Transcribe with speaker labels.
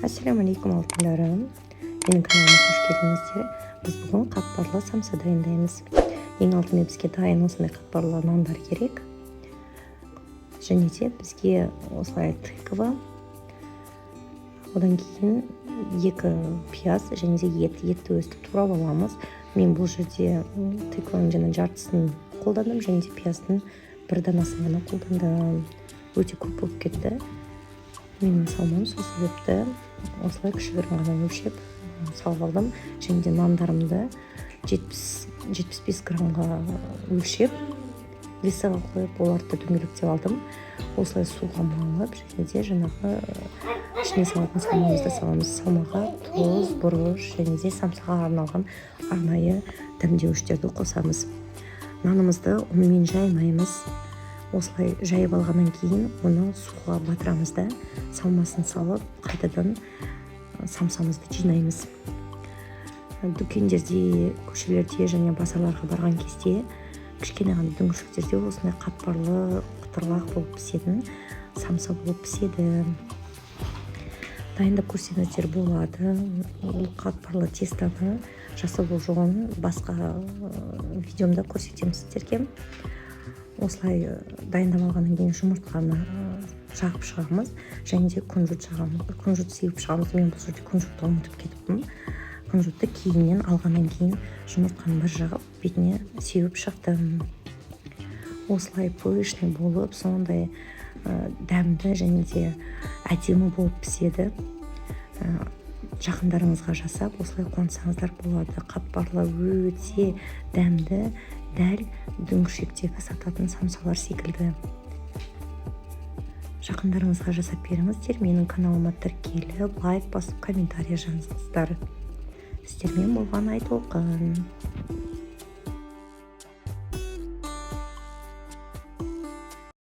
Speaker 1: Ассалаумағалейкум, алтындарым! Менің каналыма қош келдіңіздер! Біз бүгін қатпарлы самса дайындаймыз. Ең алдымен бізге дайын осындай қатпарлы нандар керек және де бізге осылай тыква, одан кейін екі пияз және де ет. Етті өстіп турап аламыз. Мен бұл жерде тыкваның жаңа жартысын қолдандым және де пияздың бір данасын ғана қолдандым. Өте көп болып кетті менің салмам, сол себепті осылай кішігірім ғана өлшеп салып алдым. Және де нандарымды 70, 75 граммға өлшеп, весаға қойып, оларды дөңгелектеп алдым. Осылай суға малып және де жаңағы ішіне салатын салмамызды саламыз. Салмаға тұз, бұрыш және де самсаға арналған арнайы дәмдеуіштерді қосамыз. Нанымызды ұнмен жаймаймыз. Осылай жайып алғаннан кейін оны суға батырамыз да, салмасын салып, қайтадан самсамызды жинаймыз. Дүкендерде, көшелерде және базарларға барған кезде кішкене ғана дүңгіршектерде осындай қатпарлы, қытырлақ болып пісетін самса болып піседі. Дайындап көрсеңіздер болады. Бұл қатпарлы тестоны жасалу жолын басқа видеомда көрсетемін сіздерге. Осылай дайындап алғаннан кейін жұмыртқаны жағып шығамыз және де күнжіт жағамыз, күнжіт сеуіп шығамыз. Мен бұл жерде күнжітті ұмытып кетіппін. Күнжітті кейіннен алғаннан кейін жұмыртқаны бір жағып, бетіне сеуіп шықтым. Осылай пышный болып, сондай дәмді және де әдемі болып піседі. Жақындарыңызға жасап, осылай қуантсаңыздар болады. Қатпарлы, өте дәмді, дәл дүңгіршектегі сататын самсалар секілді. Жақындарыңызға жасап беріңіздер. Менің каналыма тіркеліп, лайк басып, комментарий жазыңыздар. Сіздермен болған Айтолқын.